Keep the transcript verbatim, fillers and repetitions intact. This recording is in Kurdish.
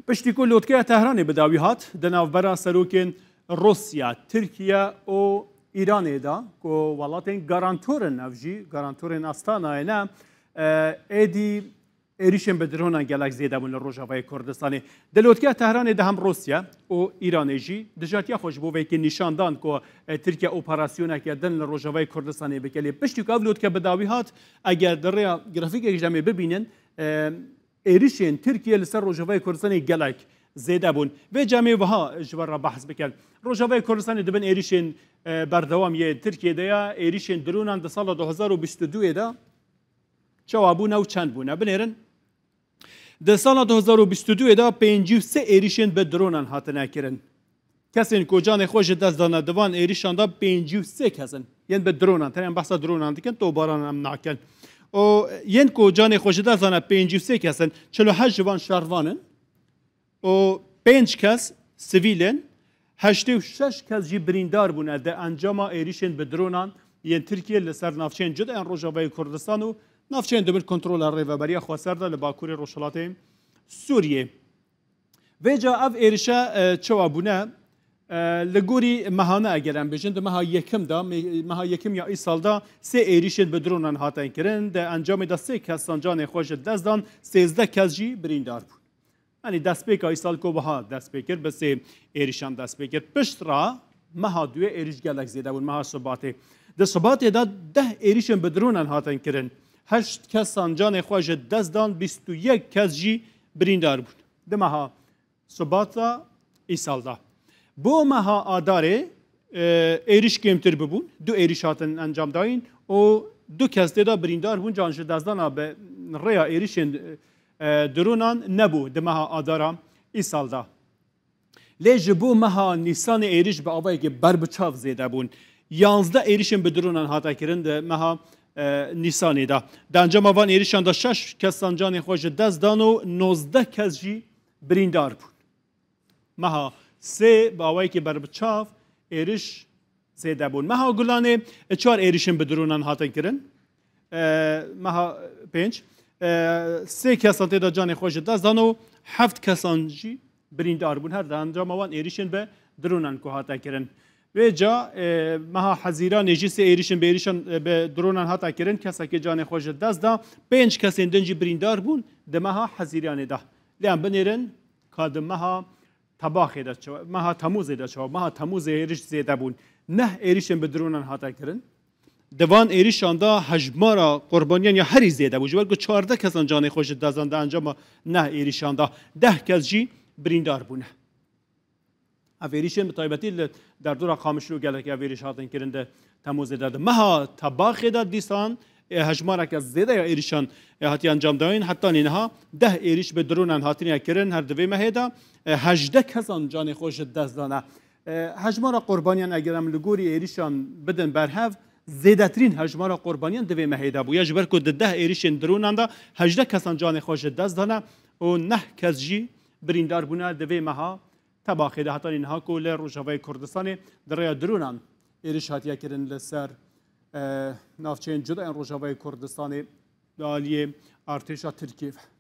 Piştî ku lotkeya Tehranê bi dawî hat, di navbera serokên Rûsya, Tirkiye û Îranê de, ku welatên garantor in, ev jî garantorên Astanayê ne, e, êdî êrîşên bi dronan gelek zêde bûn li Rojavayê Kurdistanê. Di lotkeya Tehranê de hem Rûsya û Îranê jî dijatiya xwe ji bo vê yekê nîşan dan ku, e, Tirkiye operasyoneke din li Rojavayê Kurdistanê bike. Lê piştî ku ev lotke bi dawî hat, eger di rêya grafîkekê jî em ê bibînin, e, êrîşên Tirkiye li ser Rojavayê Kurdistanê gelek zêde bûn. Vê cemê wiha ji we re behs bikin. Rojavayê Kurdistanê di bin êrîşên, e, berdewam yê Tirkiyê de ya, êrîşên dronan di sala du hezar û bîst û duyê de çawa bûne û çend bûne? Binêrin. Di sala du hezar û bîst û duyê de pêncî û sê êrîşên bi dronan hatine kirin. Kesên ku canê xwe ji dest dane di van êrîşan de pêncî û sê kes in. Yên bi dronan, tenê em behsa dronan dikin, tobaran em nakin. Û yên ku canê xwe ji dest dane pêncî û sê kes in, çil û heşt ji van şervan in û pênc kes sivîl in, heştê û şeş kes jî birîndar bûne di encama êrîşên bi dronan yên Tirkiye li ser navçeyên cuda yên Rojavayê Kurdistan û navçeyên di bin kontrola Rêveberiya Xweser de li bakurê rojhilatê Sûriyê. Vêca ev êrişe, e, çawa bûne? E, li gorî mehane eger em bêjin, di meha yekim de, me-, meha yekim ya îsal de sê êrişên bi dronan hatin kirin. Di encamê de sê kesan canê xwe ji dest dan, sêzdeh kes jî birîndar bûn. Yanî destpêka îsal ku wiha dest pê kir, bi sê êrişan dest pê kir. Pişt re meha duyê êriş gelek zêde bûn, meha Şubatê. Di Şubatê de deh êrişên bi dronan hatin kirin. Heşt kesan canê xwe ji dest dan, bîst û yek kes jî birîndar bûn. Di meha Şubata îsal de. Bo meha Adarê, e, êriş kêmtir bibûn. Du êriş hatin encam dayîn û du kes tê de birîndar bûn. Can ji destdana bi rêya êrişên, e, dronan nebû di meha Adara îsal de. Lê ji bo meha Nîsanê êriş bi awayekî berbiçav zêde bûn. Yanzdeh êrişên bi dronan hate kirin di meha, e, Nîsanê de. Di encama van êrişan de şeş kesan canê xwe ji dest dan û nozdeh kes jî birîndar bûn. Meha sê bi awayekî berbiçav êriş zêde bûn. Meha Gulanê çar êrişên bi dronan hatin kirin. E, meha pênc, e, sê kesan tê de canê xwe ji dest dan û heft kesan jî birîndar bûn. Her di encama wan êrişên bi dronan ku hate kirin. Vêca, e, meha Hezîranê jî sê êrişên bi êrişan, e, bi dronan hate kirin. Kesekê canê xwe ji dest da. Pênc kesên din jî birîndar bûn di meha Hezîranê de. Lê em binêrin ka di meha Tebaxê de çawa, meha Temûzê de çawa, meha Temûzê êriş zêde bûn. Neh êrişên bi dronan hate kirin. Di van êrişan de hejmara qurbaniyan ya herî zêde bû. Ji ber ku çardeh kesan canê xwe ji dest dan di encama neh êrişan de. Deh kes jî birîndar bûne. Ev êrişên bi taybetî li derdora Qamişlo gelek ev êriş hatin kirin di Temûzê de. Di meha Tebaxê de dîsan, e, hejmareke zêde ya êrişan, e, hatiye encamdayîn. Hetanî niha deh êriş bi dronan hatine kirin. Her di vê mehê de, e, hejdeh kesan canê xwe ji dest dane. E, hejmara qurbaniyan eger em li gorî êrişan bidin berhev, zêdetirîn hejmara qurbaniyan di vê mehê de bûye. Ji ber ku di deh êrişên dronan de hejdeh kesan canê xwe ji dest dane û neh kes jî birîndar bûne di vê meha Tebaxê de. Hetanî niha ku li Rojavayê Kurdistanê di rêya dronan êriş hatiye kirin li ser, e, navçeyên cuda yên Rojavayê Kurdistanê li aliyê artêşa Tirkiyê ve.